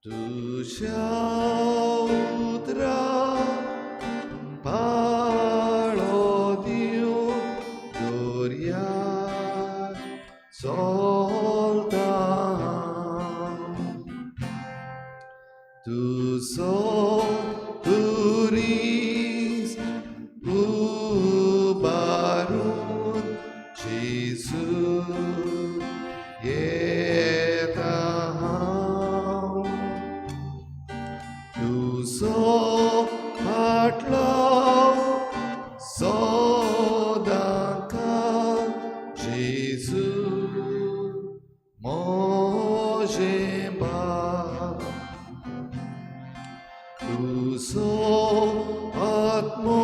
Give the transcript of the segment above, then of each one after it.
तुज्या उतराक पाळो दिवन दर्यार चलता हांव. तुजो खुरीस उबारून जेजू येता हांव. तुजो फाटलाव सदांकाळ जेजू म्हजें भाग. तुजो आत्मो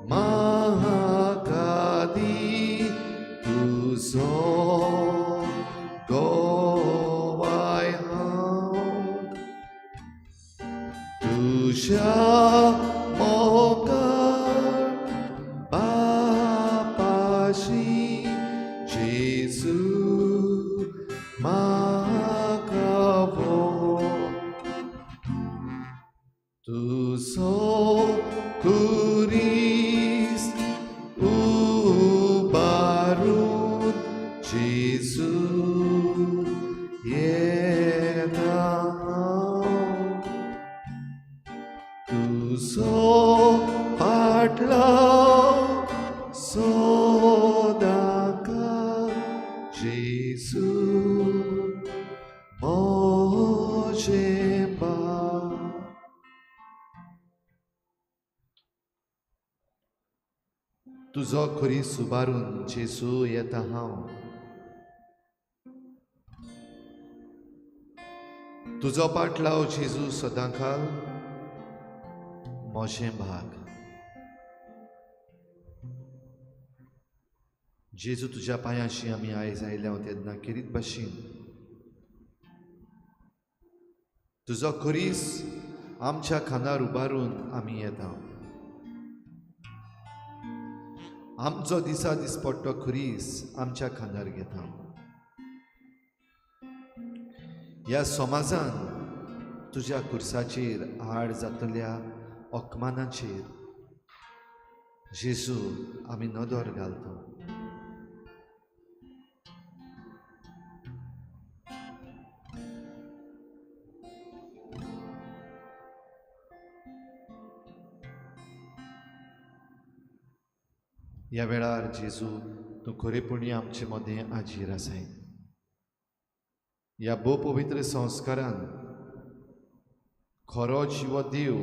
म्हाका दी, तुजो गवाय हांव. तुज्या मोगान बापाशी जेजू म्हाका व्हर. तुजो खुरीस उबारून जेजू येता हांव. तुजो फाटलाव सदांकाळ जेजू म्हजें भाग. तुजो खुरीस उबारून जेजू येता हांव. तुजो पाटलाव जेजू सदांकाळ म्हजें भाग. जेजू तुज्या पांयाशी आमी आयज आयल्या तेन्ना खेरीत भाशेन तुजो खुरीस आमच्या खांदार उबारून आमी येता. आमचो दिसा दिसपट्टो खुरीस आमच्या खांदार घेता. ह्या समाजान तुज्या खुर्साचेर आड जातल्या अपमानाचेर जेजू आमी नदर घालता. ह्या वेळार जेजू तूं खरेपणी आमचे मदें हाजीर आसाय. ह्या भोव पवित्र संस्कारान खरो जिवो देव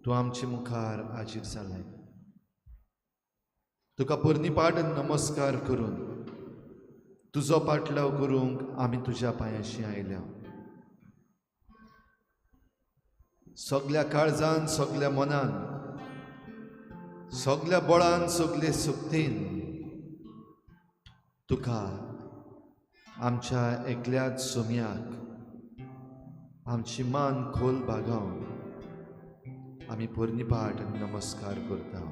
तूं आमचे मुखार हाजीर जालाय. तुका पोरणी नमस्कार करून तुजो पाटलाव करूंक आमी तुज्या पांयाशी आयल्या. सगल्या काळजान, सगल्या मनान, सगल्या बळान, सगले शक्तीन तुका आमच्या एकल्याच सोम्याक आमची मान खोल बागावन आमी पोरणी पाठ नमस्कार करता.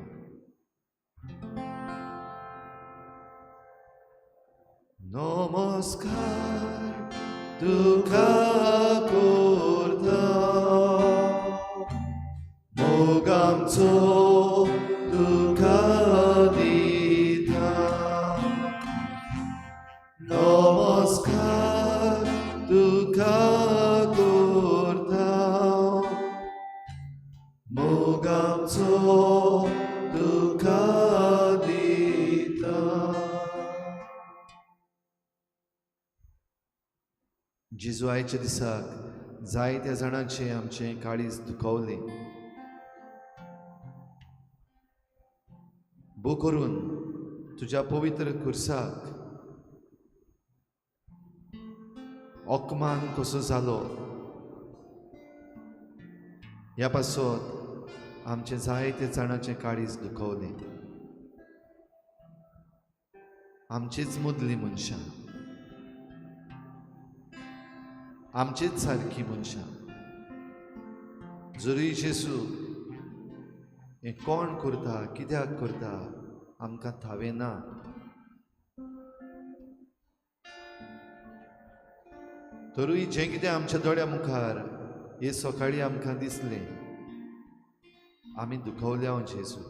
नमस्कार तुका करता, मोग आमचो तुका दिता. नमस्कार तुका करता, मोग आमचो तुका दिता. जेजू आयच्या दिसाक जायत्या जाणांचें आमचें काळीज दुखवलें. भो करून तुज्या पवित्र खुर्साक अपमान कसो जालो ह्या पासत आमचें जायते जाणांचें काळीज दुखवलें. आमचीच मुदली मनशां, आमचीच सारकी मनशां. जरूय जेजू हें कोण करता, कित्याक करता आमकां थावें ना. तरूय जें कितें आमच्या दोळ्या मुखार हे सकाळीं आमकां दिसलें, आमी दुखवल्या जेजू.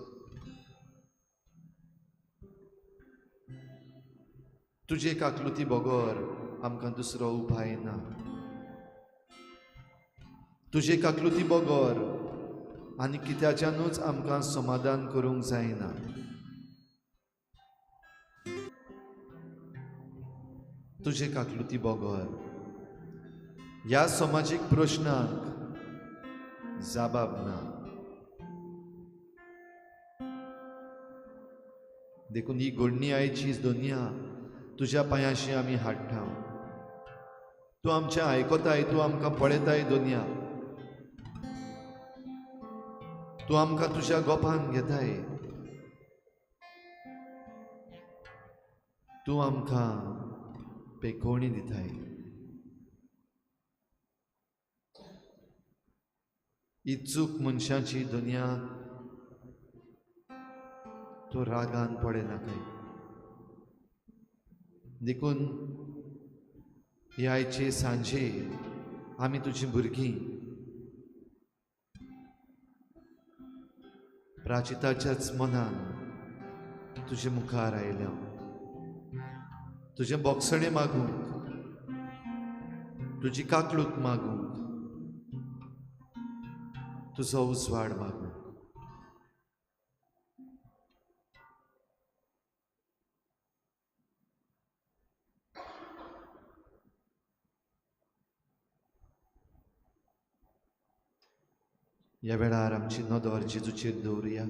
तुजे काकलुती बगर आमकां दुसरो उपाय ना. तुजे काकलुती बगर आनी कित्याच्यानूच आमकां समाधान करूंक जायना. तुजे काकलुती बगर ह्या समाजीक प्रश्नांक जबाब ना. देखून ही घडणी आयची दुनिया तुज्या पांयाशी आमी हाडटा. तूं आमचें आयकताय, तूं आमकां पळयताय दुनिया, तूं आमकां तुज्या गोपान घेताय, तूं आमकां पेकोवणी दिताय. ही चूक मनशाची दुनिया तूं रागान पळयनाकाय. देखून हे आयचे सांजे आमी तुजी भुरगीं प्राचिताच्याच मनान तुजे मुखार आयल्या, तुजें बोगसणें मागूंक, तुजी काकलूत मागूंक, तुजो उजवाड मागूंक. ह्या वेळार आमची नदर जेजूचेर दवरुया.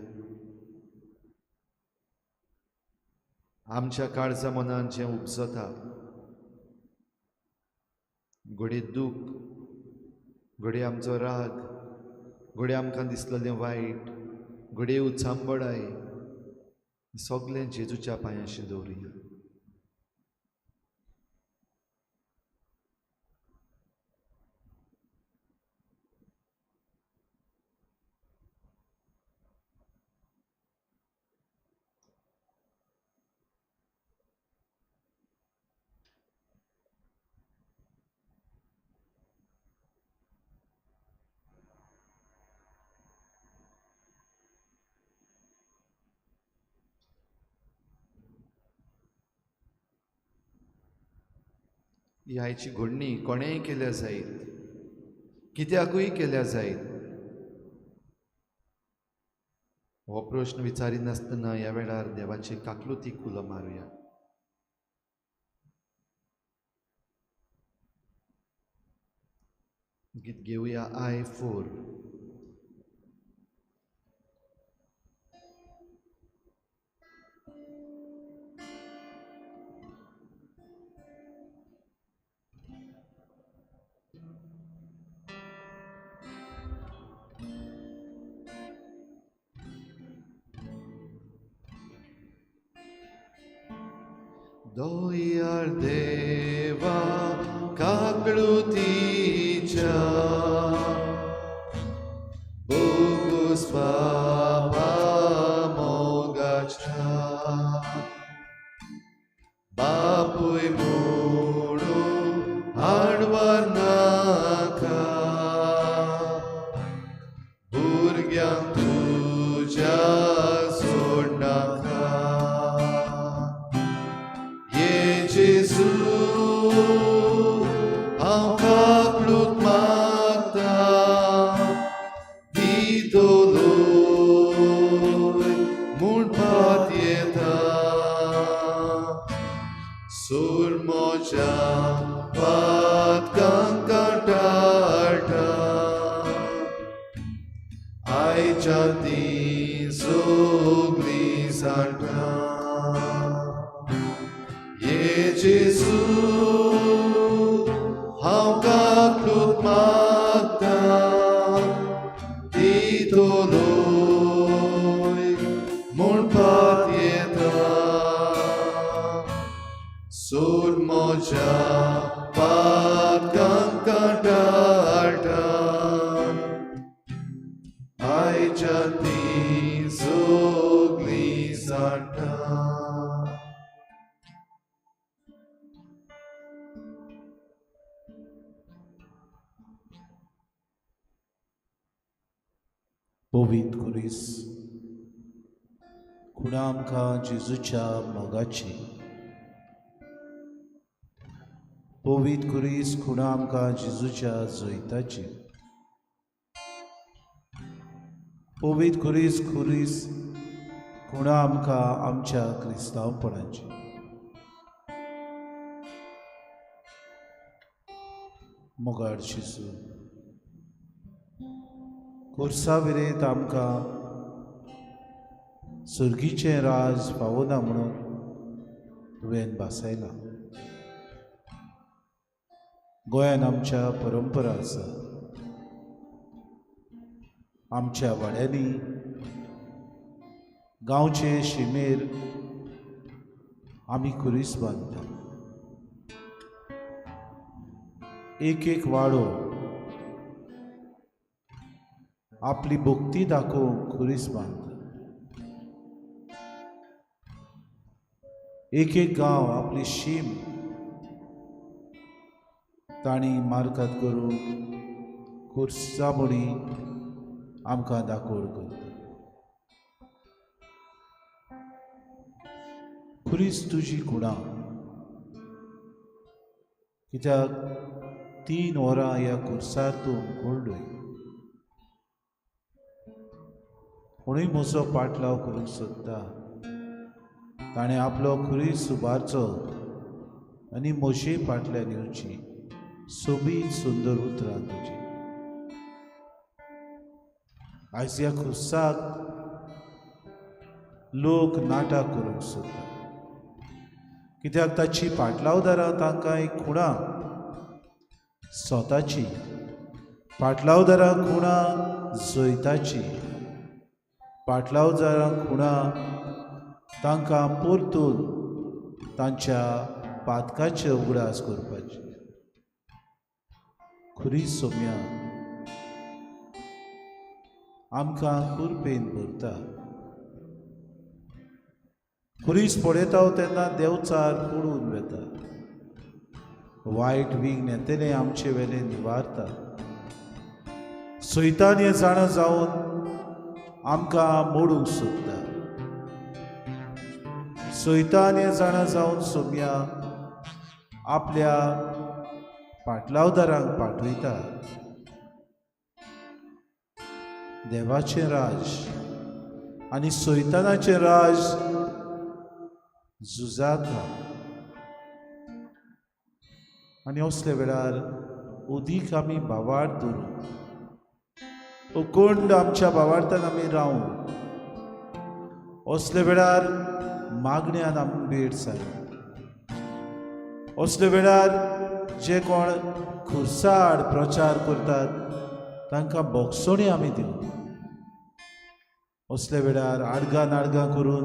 आमच्या काळजा मनान जें उपजता, घडये दूख, घडये आमचो राग, घडये आमकां दिसलेलें वायट, घडये उचांबळाय, सगळें जेजूच्या पांयांशी दवरुया. ही आयची घडणी कोणेंय केल्या जायत, कित्याकूय केल्या जायत, हो प्रश्न विचारिनासतना ह्या वेळार देवाचे काकलुतीक उलो मारुया. गीत घेवया I4. दोयार देवा काकलुतीच्या बोगूस बाबा मोगाच्या बापूय म्हणून हाडवार नाका, भुरग्यांक तुज्या सोडनाका. जेजू हांव काकलूत मागता, दितलोय म्हूण पातयेता, सोड म्हज्या पातकांक टाळटा, आयच्या ती सगळीं जाणटा. जेजू हांव काकलूत मागता, दितलोय म्हूण पातयेता, सोड म्हज्या पातकांक टाळटा, आयच्या ती सगळीं जाणटा. पवित्र खुरीस खुणा आमकां जेजूच्या मोगाची. पवित्र खुरीस खुणा आमकां जेजूच्या जैताची. पवित्र खुरीस खुरीस खुणा आमकां आमच्या क्रिस्तांवपणाची. मोगाळ जेजू, खुर्सा विरेत आमकां सुर्गीचें राज फावना म्हणून तुवें भासायलां. गोंयान आमच्या परंपरा आसा, आमच्या वाड्यांनी गांवचे शिमेर आमी खुरीस बांदता. एक एक वाडो आपली भक्ती दाखोवंक खुरीस बांदता. एक एक गांव आपली शीम तांणी मार्कात करून खुर्सा मुणी आमकां दाखोवड करता. खुरीस तुजी खुणा, कित्याक 3 वरां ह्या खुर्सार तूं कोल्डय. कोणूय म्हजो पाटलाव करूंक सोदता ताणें आपलो खुरीस उबारचो आनी म्हजे फाटल्यान येवची. सोबीत सुंदर उतरां तुजी. आयज ह्या खुर्साक लोक नाटक करूंक सोदता, कित्याक ताची पाटलावदारां तांकां एक खुणा स्वताची, पाटलावदारां खुणा जैताची, पाटलावदारां खुणा तांकां परतून तांच्या पातकाचे उगडास करपाची. खुरीस सोम्या आमकां कुरपेन भरता. खुरीस पळयता तेन्ना देवचार पडून वेता. वायट विघ्न येतलें आमचे वेले निवारता. सैतान हें जाणा जावन आमकां मोडूंक सोदता. सैतान हें जाणा जावन सोम्या आपल्या पाटलावदारांक पाठयता. देवाचें राज आनी सैतानाचें राज झुजाता. आनी असल्या वेळार उदीक आमी भावार्थ धरूं, उकोंड आमच्या भावार्थान आमी रावूं. असल्या वेळार मागण्यान आमी भेट जाय. असल्या वेळार जे कोण खुर्साड प्रचार करतात तांकां बोगसोणी आमी दिवं. असल्या वेळार आडगां नाडगां करून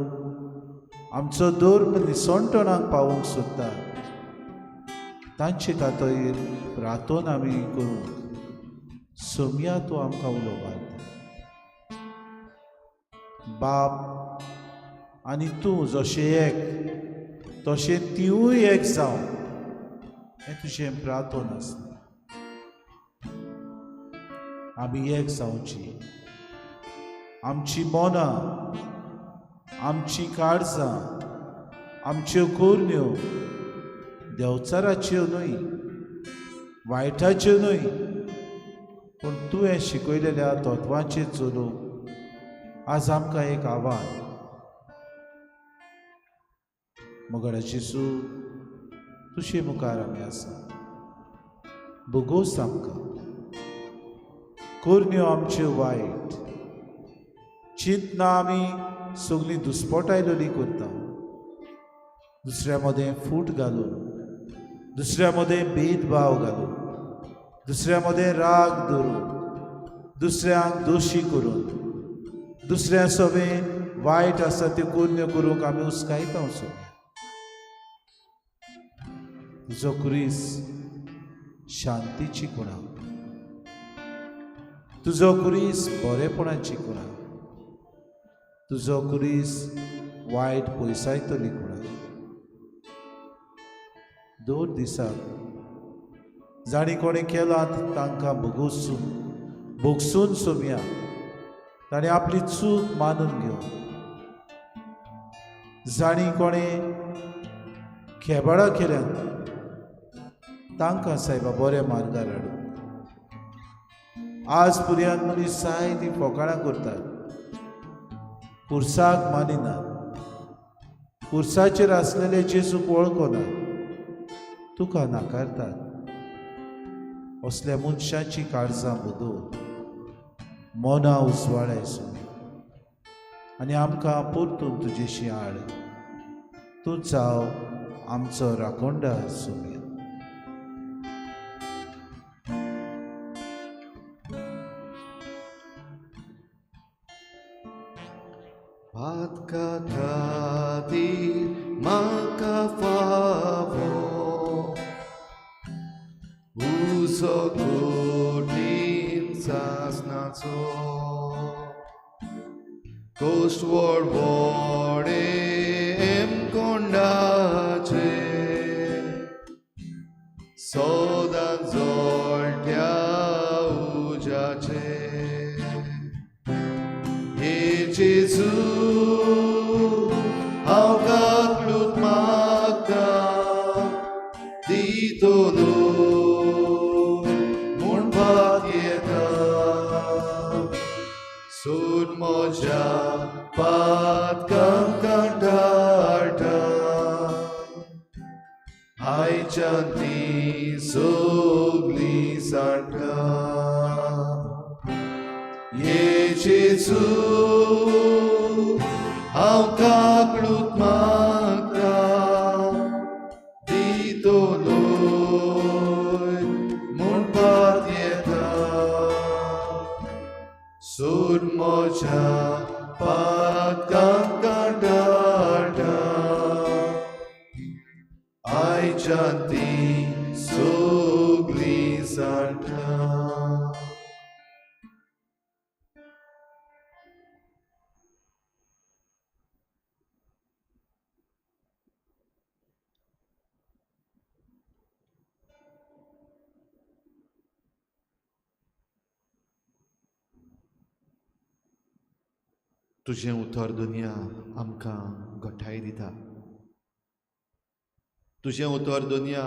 आमचो धर्म निसणटणाक पावोवंक सोदता तांचे खातीर प्रार्थना आमी करूंक सोम्या तूं आमकां उलो मारता. बाप आनी तूं जशें एक तशें तिवूय एक जावं हें तुजें प्रार्थना आसता. आमी एक जावची, आमची मनां, आमची काळजां, आमच्यो करण्यो देवचाराच्यो न्हय, वायटाच्यो न्हय, पूण तुवें शिकयलेल्या तत्वांचेर चलूंक आज आमकां एक आव्हान. मोगाळ जेजू, तुजे मुखार आमी आसा. भोगोस आमकां करण्यो आमच्यो वायट, चिंतना आमी सगळीं दुस्पोटायलेली करता. दुसऱ्या मदें फूट घालून, दुसऱ्या मदें भेदभाव घालून, दुसऱ्या मदें राग धरून, दुसऱ्यांक दोशी करून, दुसऱ्या सगळें वायट आसा त्यो करण्यो करूंक आमी हुस्कायता. सगळें तुजो खुरीस शांतीची खुणा, तुजो खुरीस बरेपणाची खुणा, तुजो खुरीस वायट पयसायतली खुणा. दर दिसाक जाणी कोणें केलां तांकां भोगसून भोगसून सोम्या. ताणें आपली चूक मानून घेवन, जाणी कोणें खेबाडां केल्यान तांकां सायबा बऱ्या मार्गार हाडूं। आज पुर्यान मनीस जायतीं फोकाणां करतात, पुरसाक मानिनात, पुरसाचेर आसलेले जेजूक वळखनात, तुका नाकारतात। असल्या मनशाची काळजां बदल, मनां उजवाडाय सुमी आनी आमकां परतून तुजेशी हाड। तूं जाव आमचो राखणदार सुमी। पातका खातीर म्हाका फावो उजो कठीण सासणाचो, कोश्ट व्हडे कोंडाचे सदां जळट्या उज्याचे। हे जेजू हांव काकलूत मागता दितलो म्हूण पातयेता, सोड म्हज्या पातकांक कंटाळटा, आयच्यान ती सगळीं सांडटा। हे जेजू हांव काकलूत मागता दितलो म्हूण पातयेता, सोड म्हज्या पातकांक कंटाळटा, आयच्यान ती सगळीं सांडटा। तुजें उतर दुनिया आमकां गठाय दिता, तुजें उतर दुनिया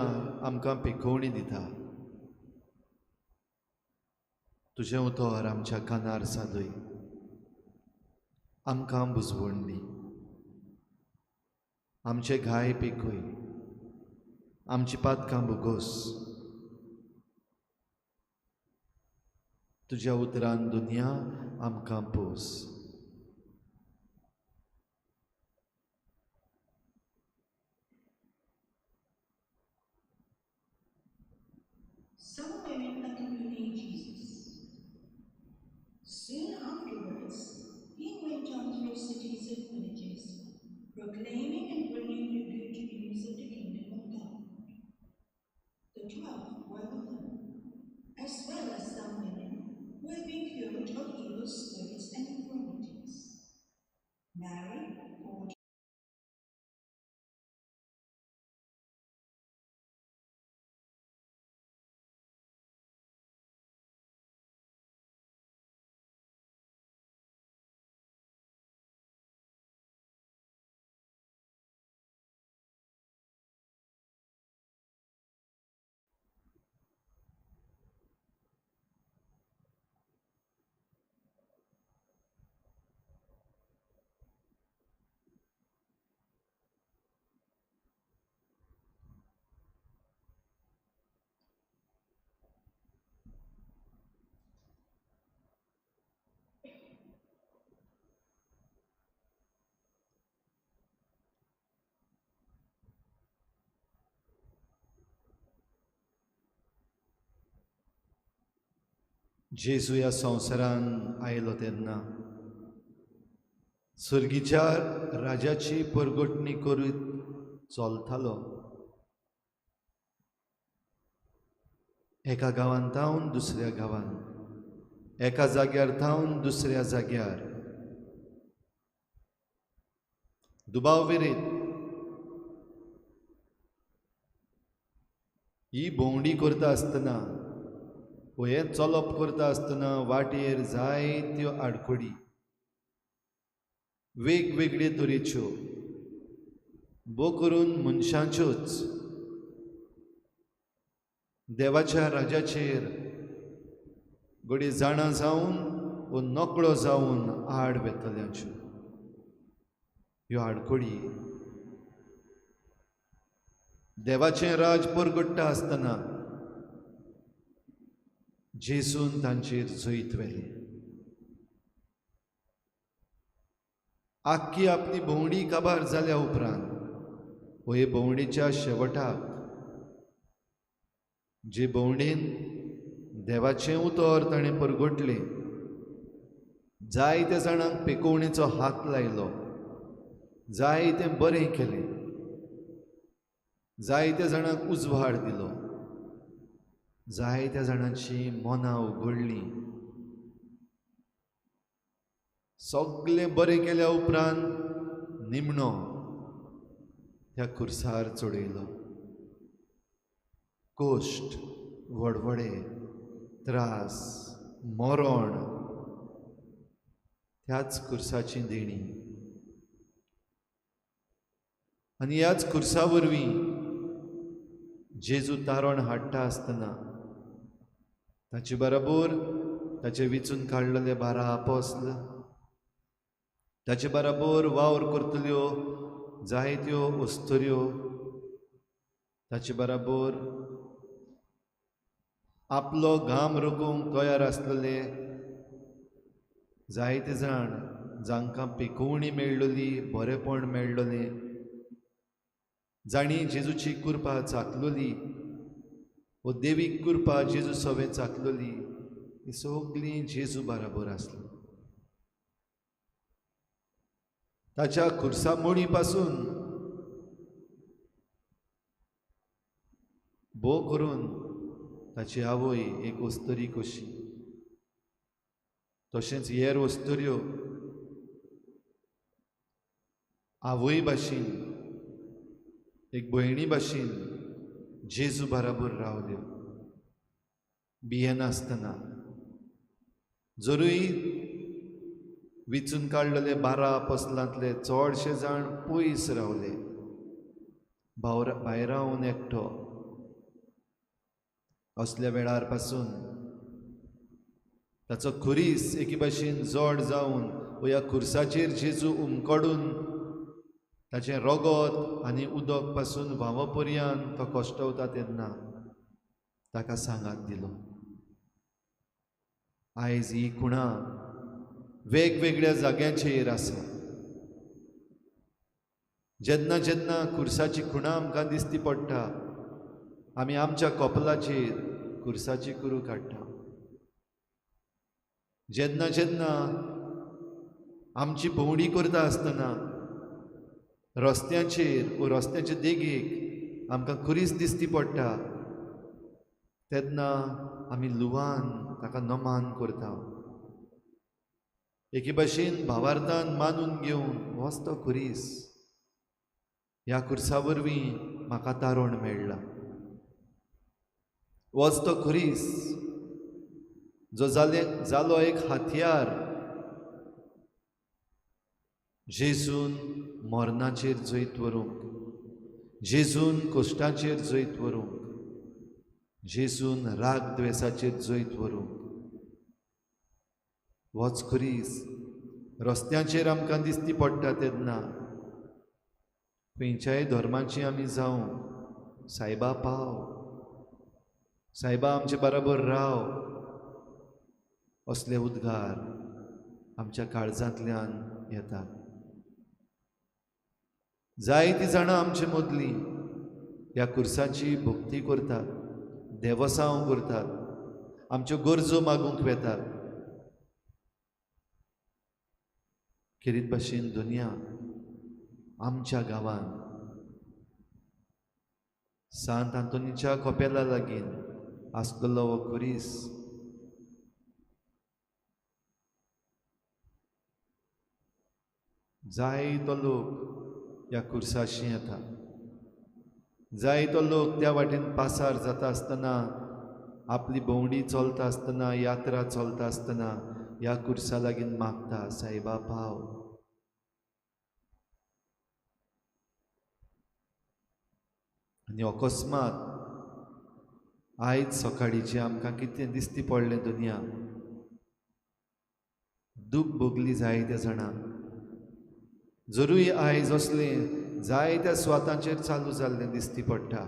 आमकां पिकोवणी दिता, तुजें उतर आमच्या कानार सादय, आमकां बुजवण दी, आमचे घाय पिकय, आमची पातकां भोगोस। तुज्या उतरान दुनिया आमकां पोस। Some women accompanied Jesus. Soon afterwards, he went on through cities and villages, proclaiming and bringing the good news of the kingdom of God. The 12 were with him, as well as some women who had been cured of evil spirits and infirmities. Mary, called जेजू ह्या संवसारान आयलो तेन्ना सर्गीच्या राजाची परगटणी करीत चलतालो। एका गांवांत थावन दुसऱ्या गांवांत, एका जाग्यार थावन दुसऱ्या जाग्यार, दुबाव विरीत ही भोंवडी करता आसतना, हें चलप करता आसतना वाटेर जायत्यो आडखळी, वेगवेगळे तरेच्यो भो करून मनशाच्योच देवाच्या राजाचेर घडये जाणा जावन वो नकळो जावन आड वेतल्यांच्यो ह्यो आडखळी। देवाचें राज परगट्टा आसतना जेजून तांचेर जैत व्हेलें। आख्खी आपली भोंवडी काबार जाल्या उपरांत वो हे भोंवडेच्या शेवटाक जे भोंवडेन देवाचें उतर ताणें परगटलें, जायत्या जाणांक पेकोवणेचो हात लायलो, जायतें बरें केलें, जायत्या जाणांक उजवाड दिलो, जायत्या जाणांची मनां उगडलीं। सगळें बरें केल्या उपरांत निमणो त्या खुर्सार चडयलो। कोश्ट, वडवडे, त्रास, मरण ह्याच खुर्साची देणी। आनी ह्याच खुर्सा वरवीं जेजू तारण हाडटा आसतना ताचे बराबर ताचे विचून काडलेले 12 आपोस्ल, ताचे बराबर वावर करतल्यो जायत्यो अस्तुऱ्यो, ताचे बराबर आपलो घाम रोखूंक तयार आसलेले जायते जाण जांकां पेकोवणी मेळ्ळली, बरेपण मेळ्ळलें, जांणी जेजूची कृपा चाखलोली वो देवीक कृपा जेजू सवें चाखलोली, ती सगळीं जेजू बराबर आसली। ताच्या खुर्सा मोडी पासून भो करून ताची आवय एक अस्तुरी कशी, तशेंच हेर अस्तुऱ्यो आवय भाशेन, एक भयणी भाशेन जेजू बराबर रावल्यो भियेनासतना। जरूय विचून काडलेले 12 आपोस्लांतले चडशे जाण पयस रावले, भायर रावन एकटो। असल्या वेळार पासून ताचो खुरीस एके भाशेन जड जावन ह्या खुर्साचेर जेजू उमकडून ताचें रगत आनी उदक पासून व्हांव पर्यंत तो कश्टवता तेन्ना ताका सांगात दिलो। आयज ही खुणा वेगवेगळ्या जाग्यांचेर आसा। जेन्ना जेन्ना खुर्साची खुणा आमकां दिसती पडटा आमी आमच्या कपलाचेर खुर्साची कुरू काडटा। जेन्ना जेन्ना आमची भोंवडी करता आसतना रस्त्यांचेर वो रस्त्याचे देगेक आमकां खुरीस दिसती पडटा तेन्ना आमी लुवान ताका नमान करता। एके भाशेन भावार्थान मानून घेवन होच तो खुरीस, ह्या खुर्सा वरवीं म्हाका तारण मेळ्ळां। होच तो खुरीस जो जालो एक हत्यार जेजून मरणाचेर जैत व्हरूंक, जेजून कश्टाचेर जैत व्हरूंक, जेजून राग द्वेसाचेर जैत व्हरूंक। होच खुरीस रस्त्यांचेर आमकां दिसती पडटा तेन्ना खंयच्याय धर्माची आमी जावं, सायबा पाव, सायबा आमचे बराबर राव, असले उद्गार आमच्या काळजांतल्यान येतात। जायतीं जाणां आमचे मदलीं ह्या खुर्साची भक्ती करतात, देवसांव करतात, आमच्यो गरजो मागूंक वेतात। खेरीत भाशेन दुनिया आमच्या गांवांत सांत आंतोनीच्या कोपेला लागीं आसलेलो हो खुरीस जायतो लोक ह्या खुर्साशी येता, जायतो लोक त्या वाटेन पासार जाता आसतना, आपली भोंवडी चलता आसतना, यात्रा चलता आसतना ह्या खुर्सा लागीं मागता, सायबा पाव, आनी अकस्मात आयज सकाळीचें आमकां कितें दिसती पडलें दुनिया, दूख भोगली जायत्या जाणांक। जरूय आयज असलें जायत्या स्वातांचेर चालू जाल्लें दिसती पडटा।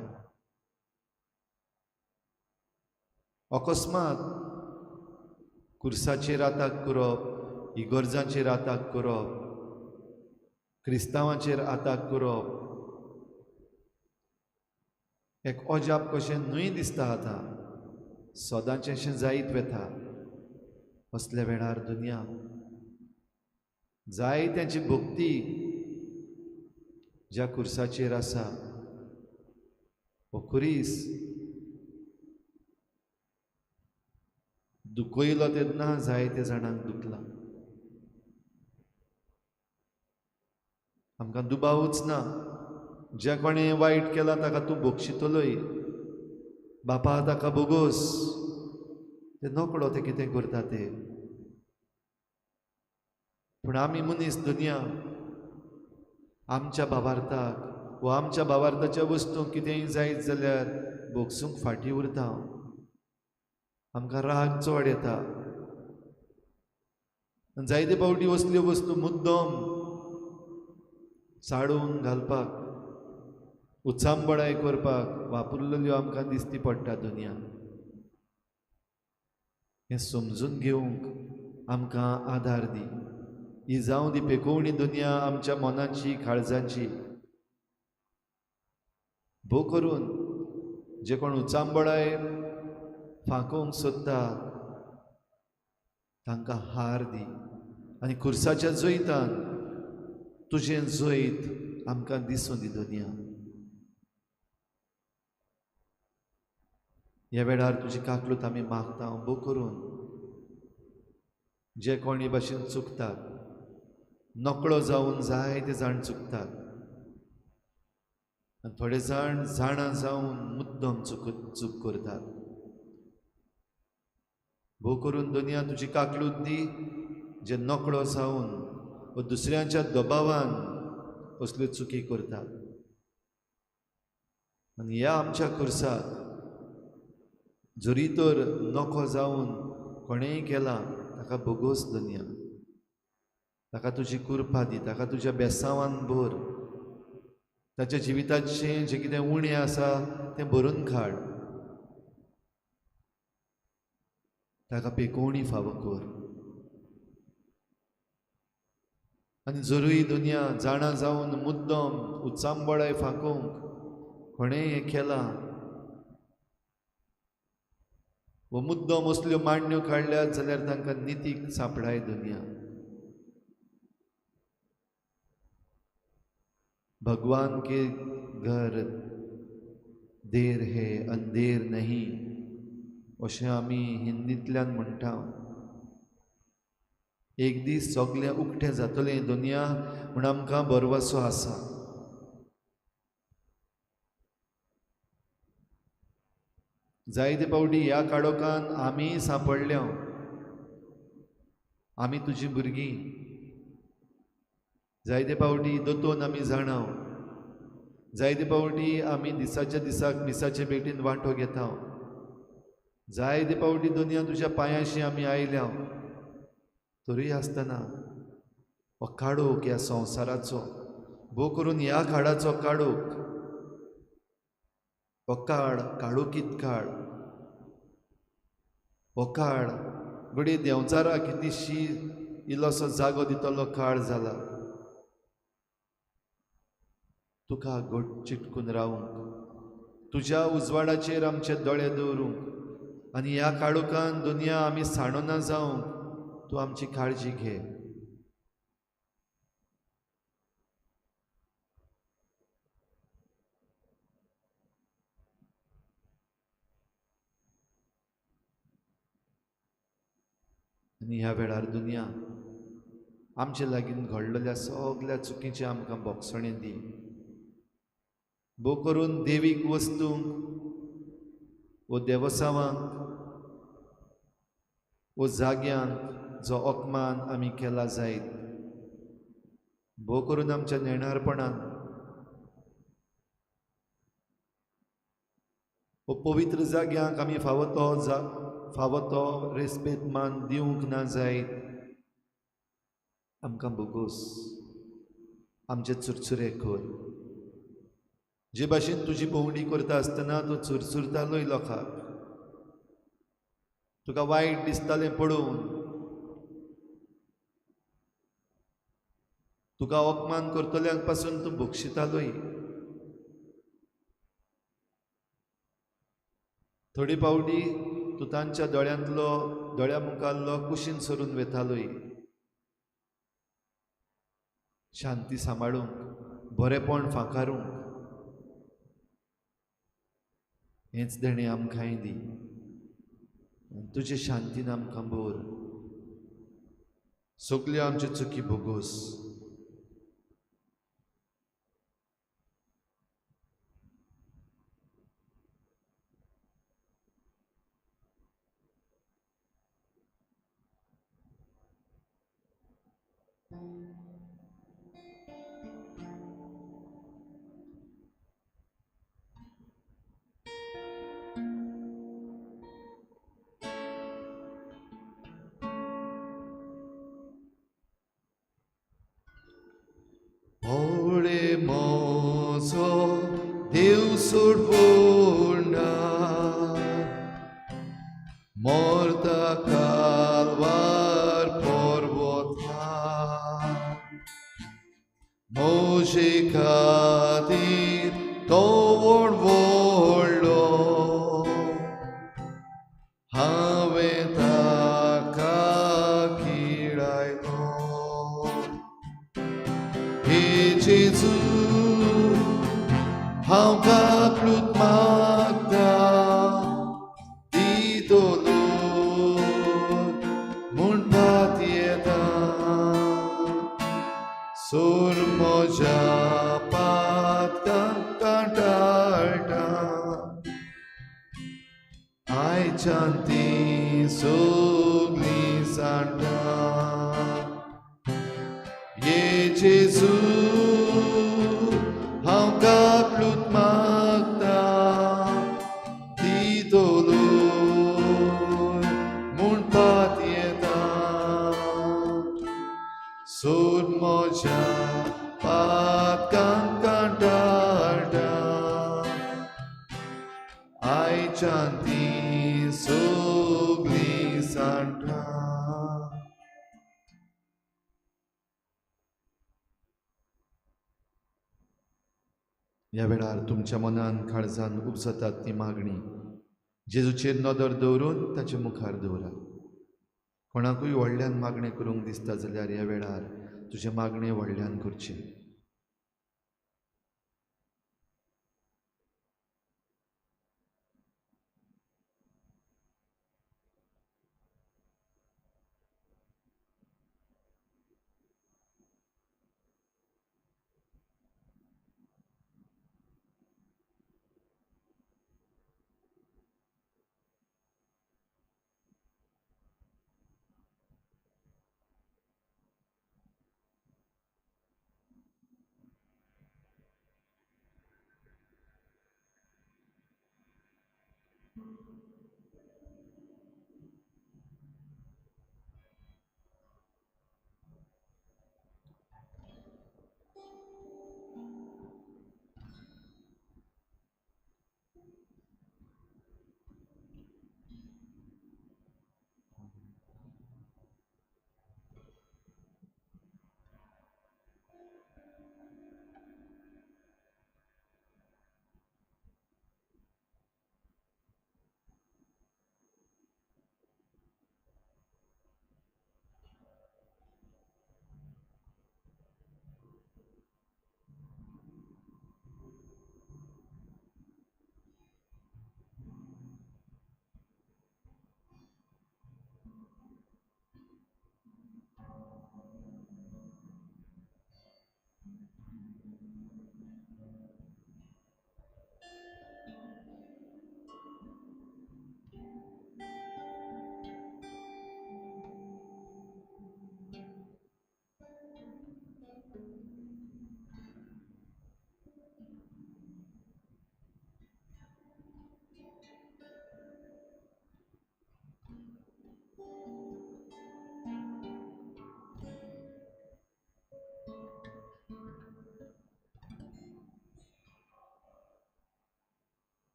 अकस्मात कुर्साचेर आताक करप, इगर्जांचेर आताक करप, क्रिस्तांवांचेर आताक करप एक अजाप कशें न्हय दिसता। आतां सदांचें अशें जायत वता। असल्या वेळार दुनिया जायत्यांची भक्ती ज्या कुर्साचेर आसा हो खुरीस दुखयलो तेन्ना जायते जाणांक दुखला। आमकां दुबावूच ना, ज्या कोणें वायट केलां ताका तूं बक्षितलोय, बापा ताका बोगोस, ते नकळो ते कितें करता ते। पूण आमी मनीस दुनिया आमच्या भावार्थाक वा आमच्या भावार्थाच्या वस्तूंक कितेंय जायत जाल्यार बोगसूंक फाटीं उरता। आमकां राग चड येता। जायते फावटी असल्यो वस्तू मुद्दम साडून घालपाक, उचांबळाय करपाक वापरलेल्यो आमकां दिसती पडटा दुनिया। हें समजून घेवंक आमकां आदार दी। ही जावं दी पेकोवणी दुनिया आमच्या मनाची, काळजाची। भोव करून जे कोण उचांबळाय फांकोवंक सोदता तांकां हार दी आनी खुर्साच्या जैतान तुजें जैत आमकां दिसूं दी दुनिया। ह्या वेळार तुजी काकलूत आमी मागता। भोव करून जे कोणी भाशेन चुकतात, नकळो जावन जायते जाण चुकतात आनी थोडे जाण जाणा जावन मुद्दम चूक करतात। भोव करून दुनिया तुजी काकलूत दी जे नकळो जावन व दुसऱ्यांच्या दबावान असल्यो चुकी करतात। आनी ह्या आमच्या खुर्साक जरी तर नको जावन कोणेंय केलां ताका बोगोस दुनिया, ताका तुजी कृपा दी, ताका तुज्या बेसांवान भर, ताच्या जिविताचें जें कितें उणें आसा तें भरून काड, ताका पेकोवणी फावो कर। आनी जरूय दुनिया जाणा जावन मुद्दम उचांबळाय फांकोवंक कोणेंय हें केलां व मुद्दम असल्यो मांडण्यो काडल्यात जाल्यार तांकां नितीक सांपडाय दुनिया। भगवान के घर देर है अंधेर नहीं अशें आमी हिंदींतल्यान म्हणटा। एक दीस सगळें उक्तें जातलें दुनिया म्हूण आमकां भरवसो आसा। जायते फावटी ह्या काळोखान आमी सांपडल्या, आमी तुजी भुरगीं। जायते फावटी दोतोन आमी जाणाव, जायते फावटी आमी दिसाच्या दिसाक मिसाचे भेटीन वांटो घेता, जायते फावटी दुनिया तुज्या पांयाशी आमी आयल्या। तरूय आसतना हो काळोख ह्या संवसाराचो, भोव करून ह्या काळाचो काळोख, हो काळ काळोखीत काळ, हो काळ घडये देंवचाराक कितलीशी इल्लोसो जागो दितलो काळ जाला। तुका घट चिटकून रावंक, तुज्या उजवाडाचेर आमचे दोळे दवरूंक आनी ह्या काळोखान दुनिया आमी साणोना जावंक तूं आमची काळजी घे। आनी ह्या वेळार दुनिया आमचे लागीं घडलेल्या सगळ्या चुकीचें आमकां बोगसणें दी। भोव करून देवीक वस्तूंक वो देवसावांक वो जाग्यांक जो अपमान आमी केला जायत, भोव करून आमच्या नेणारपणान वो पवित्र जाग्यांक आमी फावो तो फावो तो रेस्पेद मान दिवंक ना जायत आमकां भोगोस, आमचे चुरचुरे कर। जे भाशेन तुजी भोंवडी करता आसतना तूं चुरचुरतालोय लोकांक, तुका वायट दिसतालें पळोवन, तुका अपमान करतल्यांक पासून तूं बक्षितालोय। थोडी पावटी तूं तांच्या दोळ्यांतलो दोळ्या मुखारलो कुशीन सरून वेतालोय, शांती सांबाळूंक, बरेपण फांकारूंक। हेंच देणें आमकांय दी, तुजे शांतीन आमकां भर, सगल्यो आमच्यो चुकी भोगोस। होळे म्हजो देव सोडवणा मरता कालवार पर्वता म्हजे खातीर तो व्हडलो हांवें ताका किळायलो। हे जेजू हांव काकलूत मागता दितलो म्हूण पातयेता, सोर म्हज्या पातकांक कांटाळटा, आयच्यान ती सगळीं सांडटा। ये जेजू हांव काकलूत मागता दितलो म्हूण पातयेता, सोर म्हज्या पातकांक कांटाळटा, आयच्यान ती सगळीं सांडटा। ह्या वेळार तुमच्या मनान काळजान उपजतात ती मागणी जेजूचेर नदर दवरून ताचे मुखार दवरात। कोणाकूय व्हडल्यान मागणें करूंक दिसता जाल्यार ह्या वेळार तुजें मागणें व्हडल्यान करचें।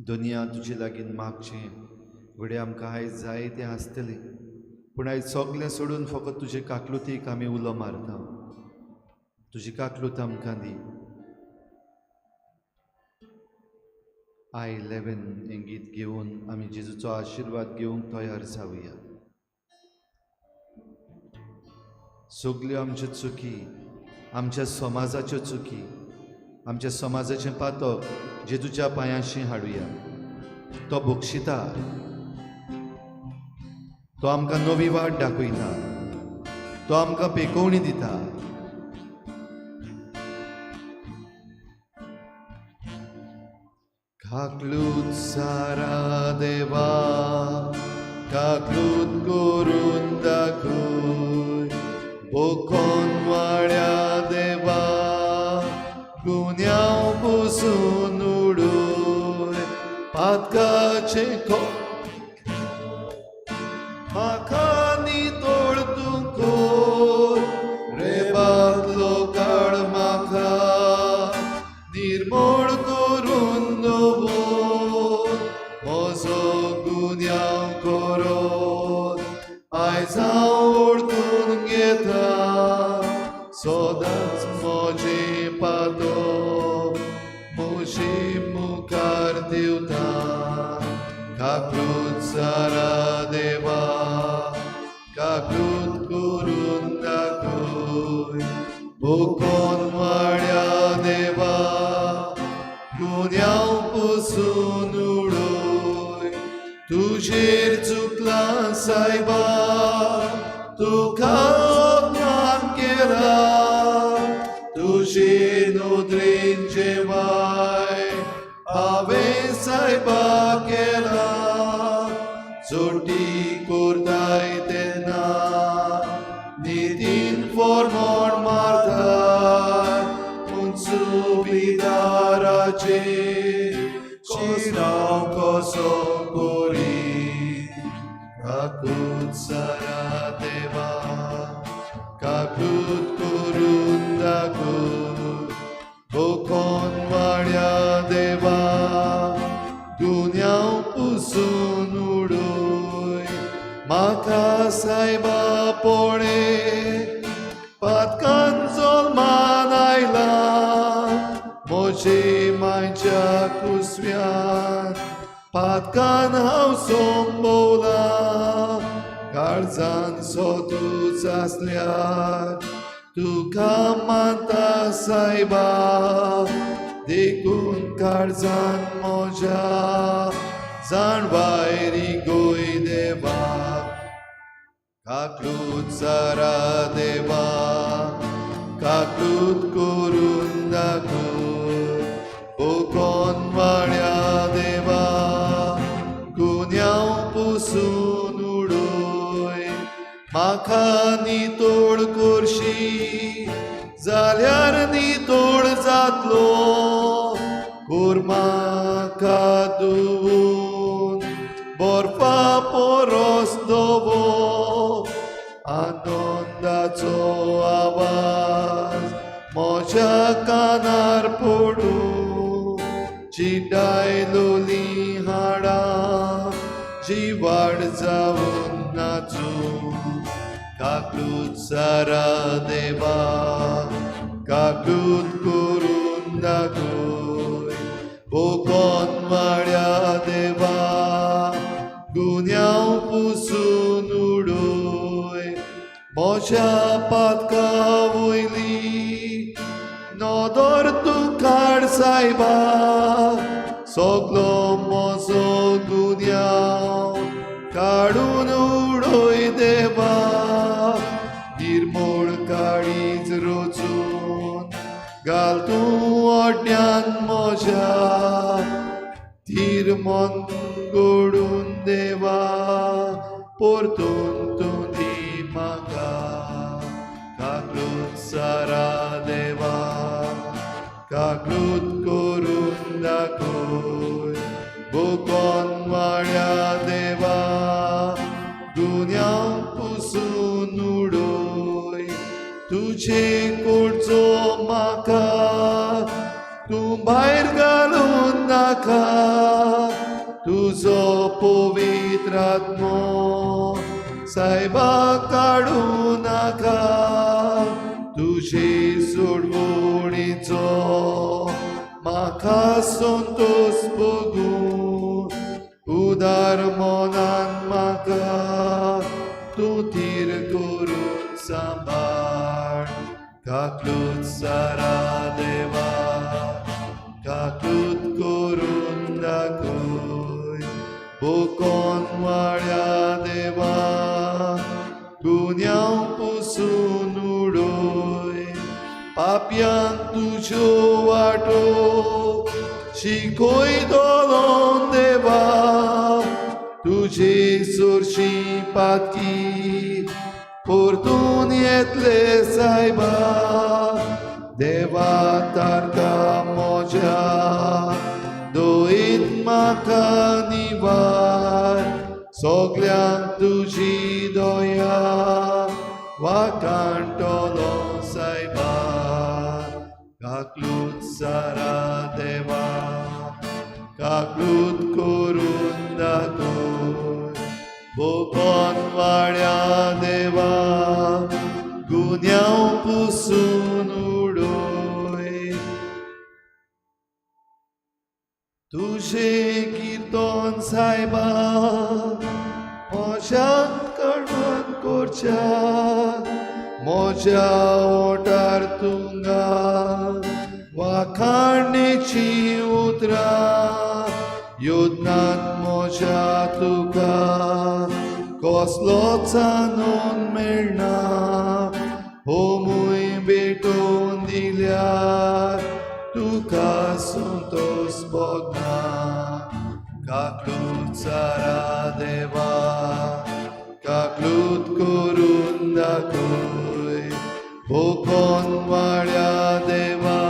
दुनिया तुजे लागीं मागचें घडये आमकां आयज जाय तें आसतलें, पूण आयज सगलें सोडून फकत तुजे काकलुतीक आमी उलो मारता. तुजी काकलूत आमकां दी. I 11 हें गीत घेवन आमी जेजूचो आशिर्वाद घेवंक तयार जावया. सगल्यो आमच्यो चुकी, आमच्या समाजाच्यो चुकी, आमच्या समाजाचें पातक जेजूच्या पांयांशी हाडुया. तो बक्षिता, तो आमकां नवी वाट दाखयता, तो आमकां पेकोवणी दिता. काकलूत सारा देवा, काकलूत करून दाखय, बोकोन वाड्या देवा, गुन्यांव पुसून उडय, पातकाचें म्हाका नितळ तूं कर, रेबांतलो काळ म्हाका निर्मळ करून दवर, म्हजो गुन्यांव करत आयज हांव वळखून घेता, सदांच म्हजें पातक म्हजे मुखार दिवता. काकलूत सारा देवा, काकलूत करून दाखय, बोकोन वाड्या देवा, गुन्यांव पुसून उडय, तुजेर चुकलां सायबा, तुका अपमान केला, तुजे नदरेन जेवाय हांवें सायबा केला, चोटी करताय तेन्ना नितीन फॉर्मोण मारताय, उंचुबिदाराचेर चिराव कसो करी. काकूत सारा देवा, काकूत करून दाखय, बोकोन वाड्या देवा, गुन्यांव पुसून उडय, म्हाका सायबा पळय, पातकान जल्मान आयला, म्हजे मांयच्या कुसव्यान पातकान हांव सोंबोवला, काळजान सोतूच आसल्यार तुका मानता सायबा, देखून काळजान म्हज्या जाणवाय रिगोय देवा. काकलूत सारा देवा, काकलूत करून दाखय, बोकोन वाड्या देवा, गुन्यांव पुसून उडय, म्हाका नितळ करशी जाल्यार नितळ जातलो, कोर म्हाका धुवून बर्फा परस धवो, आनंदाचो आवाज म्हज्या कानार पडूं, चिडायलोली हाडां जिवाड जावन नाचूं. काकलूत सारा देवा, काकलूत करून दाखय, बोकोन वाड्या देवा, गुन्यांव पुसून उडय, म्हज्या पातका वयली नदर तूं काड सायबा, सगलो म्हजो गुन्यांव काडून उडय देवा, निर्मोळ काळीज रचून घाल तूं अड्ड्यान म्हज्या, धीर मन गोडून देवा, परतून तूं दी म्हाका. काकलूत सारा देवा, काकलूत करून दाखय, बोकोन वाड्या देवा, गुन्यांव पुसून उडय, तुजे कडचो म्हाका तूं भायर घालून नाका. पवित्र आत्मो सायबा काडूं नाका तुजे सोडवणीचो म्हाका संतोश भोगूं उदार मनान म्हाका तूं थीर करून सांबाळ काकलूत सारा देवा काकलूत करून दाखय बोकोन वाड्या देवा गुन्यांव पुसून उडय पापयांक तुज्यो वाटो शिकयतलो देवा तुजे सरशी पातकी परतून येतले सायबा देवा तारका म्हज्या दोयीत म्हाका निवार सगल्यांक तुजी दया वाकाणटलो सायबा काकलूत सारा देवा काकलूत करून दाखय बोकोन वाड्या देवा गुन्यांव पुसून उडय तुजें किर्तन सायबा म्हज्या कडून करच्या म्हज्या ओंठार तुंगा वाखाणेची उतरां योदनान म्हज्या तुका कसलोच आनंद मेळना होमूय भेटोवन दिल्यार तुका संतोश भोगना काकलूत सारा देवा काकलूत करून दाखय बोकोन वाड्या देवा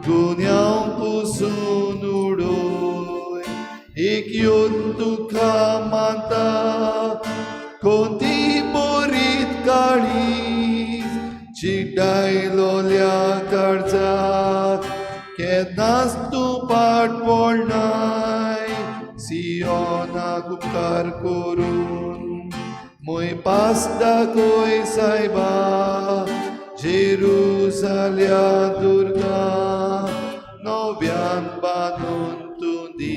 गुन्यांव पुसून उडय एक येवन तुका मानता कोणती बोरीत काळीज चिड्डायलोल्या काळजाक केन्नाच तूं पाट पडनाय सियोनाक उपकार करून मुय पास दाखय सायबा जेरुसाल्या दुर्गा नव्यान बांदून तूं दी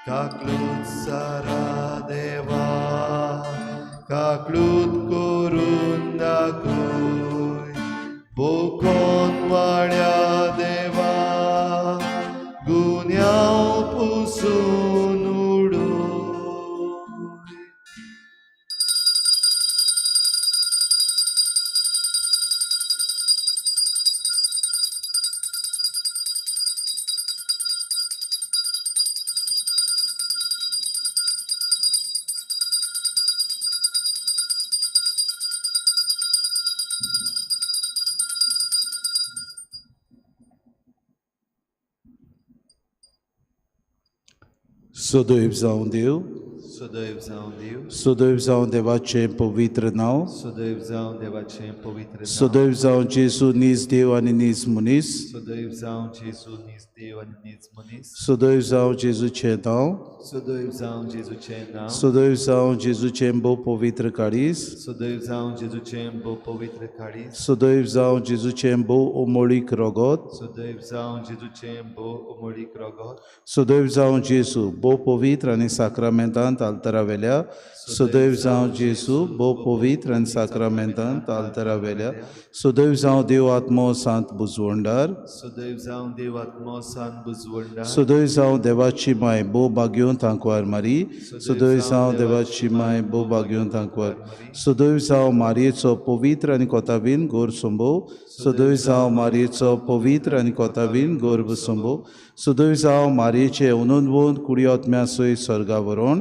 काकलूत सारा देवा काकलूत करून दाखय बोकोन वाड्या देवा गुन्यांव पुसून उडय. सदैव जावं देव सदैव जावं देव सदैव जावं देवाचें पवित्र नांव सदैव जावं देवाचें पवित्र नांव सदैव जावं जेजू नीज देव आनी नीज मनीस सदैव जावं जेजू नीज देव आनी नीज मनीस सदैव जावं जेजूचें नांव सदैव जावं जेजूचें नांव सदैव जावं जेजूचें भोव पवित्र काळीज सदैव जावं जेजूचें भोव पवित्र काळीज सदैव जावं जेजूचें भोव उमळीक रगत सदैव जावं जेजूचें भोव उमळीक रगत सदैव जावं जेजू भोव पवित्र आनी साक्रामेंतांत आल्तरावेल्या सदैव जावं जेजू भोव पवित्र आनी साक्रामेंतांत आल्तरावेल्या सदैव जावं देव आत्मो सांत बुजवंडार सदैव जावं देव आत्मो सांत बुजवंडार सदैव जावं देवाची माय भोव भाग्योन तांकवार मारी सदैव जावं देवाची माय भोव भाग्योन तांकवार सदैव जावं मारयेचो पवित्र आनी कोताबीन गोर संभव सदैव जावं मारयेचो पवित्र आनी कोताबीन गोर्भ संभव सदैव जावं मारयेचें उनोदवोन कुडियोत्म्या सोय स्वर्गा वरोण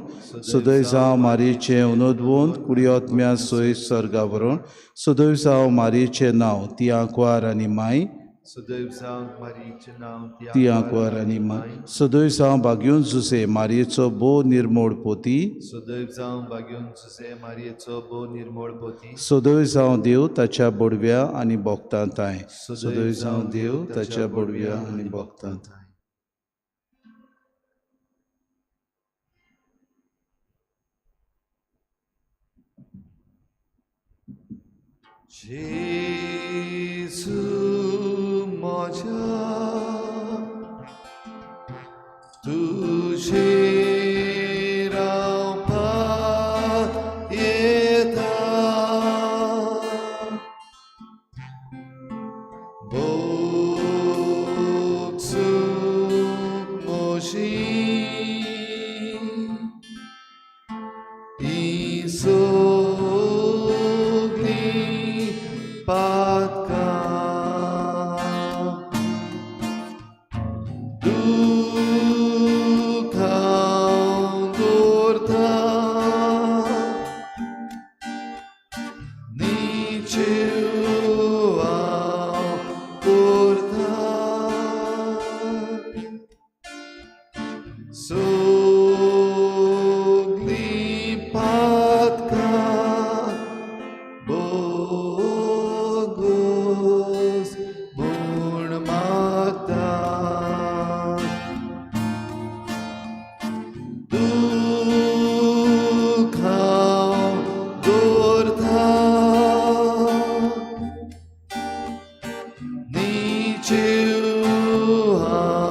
सदैव जावं मारयेचें उनोदवोन कुडियोत्म्या सोय स्वर्गा वरोण सदैव जावं मारयेचें नांव ती आंकवार आनी माय सदैव जावं मारीचें नांव ती आंकवार आनी माय सदैव जावं भाग्योन जुसे मारयेचो भोव निर्मोळ पोती सदैव जावं भाग्योन जुसे मारयेचो भोव निर्मोळ पोती सदैव जावं देव ताच्या बोडव्या आनी भोगतां तांय सदैव जावं देव ताच्या बोडव्या आनी भोगतां तांय. जेजू म्हज्या तुजेर हांव पातयेता, भोगसूंक म्हजी हीं सगळीं पातकां. दुखां दवरता, निचेव हांव करता, सगळीं पातकां बोगस म्हूण मागता. दुखां दवरता, निचेव हांव.